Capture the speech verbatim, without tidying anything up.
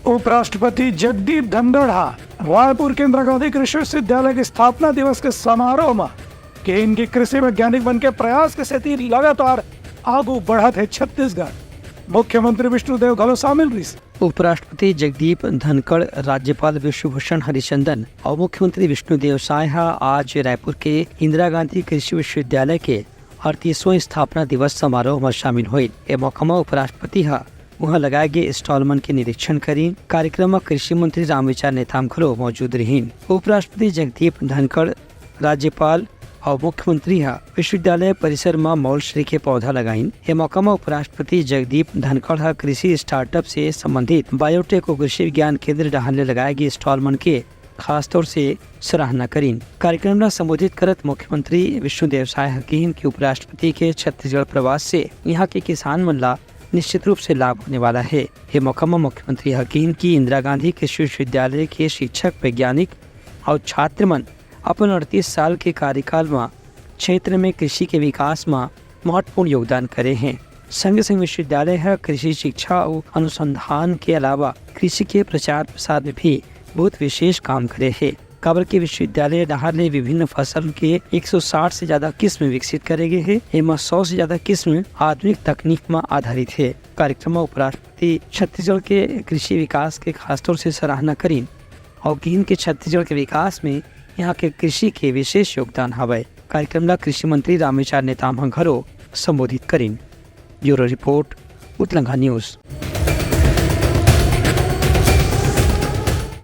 उपराष्ट्रपति जगदीप धनखड़ ह रायपुर के इंदिरा गांधी कृषि विश्वविद्यालय के स्थापना दिवस के समारोह म किहिन कि कृषि वैज्ञानिक मन के प्रयास के सेती लगातार आगू बढ़त हे छत्तीसगढ़। मुख्यमंत्री विष्णुदेव घलो शामिल रिहिस। उपराष्ट्रपति जगदीप धनखड़, राज्यपाल विश्वभूषण हरिचंदन अउ मुख्यमंत्री विष्णुदेव साय ह आज रायपुर के इंदिरा गांधी कृषि विश्वविद्यालय के अड़तीसवां स्थापना दिवस समारोह म शामिल होइन। ए मौका म उपराष्ट्रपति ह उहां लगाए गे स्टॉल मन के निरीक्षण करिन। कार्यक्रम म कृषि मंत्री रामविचार नेताम घलो मौजूद रिहिन। उपराष्ट्रपति जगदीप धनखड़, राज्यपाल अउ मुख्यमंत्री ह विश्वविद्यालय परिसर म मौलश्री के पौधा लगाइन। ए मौका म उपराष्ट्रपति जगदीप धनखड़ ह कृषि स्टार्टअप से संबंधित बायोटेक अउ कृषि विज्ञान केंद्र डहार ले लगाए गे स्टॉल मन के खासतौर से सराहना करिन। कार्यक्रम ला संबोधित करत मुख्यमंत्री विष्णुदेव साय ह किहिन कि उपराष्ट्रपति के छत्तीसगढ़ प्रवास से इहां के किसान मन ला निश्चित रूप से लाभ होने वाला हे। ए मौका म मुख्यमंत्री ह किहिन कि इंदिरा गांधी कृषि विश्वविद्यालय के शिक्षक, वैज्ञानिक अउ छात्र मन अपन अड़तीस साल के कार्यकाल म क्षेत्र में कृषि के विकास म महत्वपूर्ण योगदान करे हे। संगे संग विश्वविद्यालय ह कृषि शिक्षा अउ अनुसंधान के अलावा कृषि के प्रचार प्रसार में भी बहुत विशेष काम करे हे, काबर के विश्वविद्यालय डहार ले विभिन्न फसल के एक सौ साठ से ज्यादा किस्म विकसित करे गे हे। एमा सौ से ज्यादा किस्म आधुनिक तकनीक म आधारित हे। कार्यक्रम म उपराष्ट्रपति छत्तीसगढ़ के कृषि विकास के खासतौर से सराहना करिन अउ किहिन के छत्तीसगढ़ के विकास में यहाँ के कृषि के विशेष योगदान हवय। कार्यक्रम ला कृषि मंत्री रामविचार नेताम ह घलो संबोधित करिन। Bureau report, Utlangha news.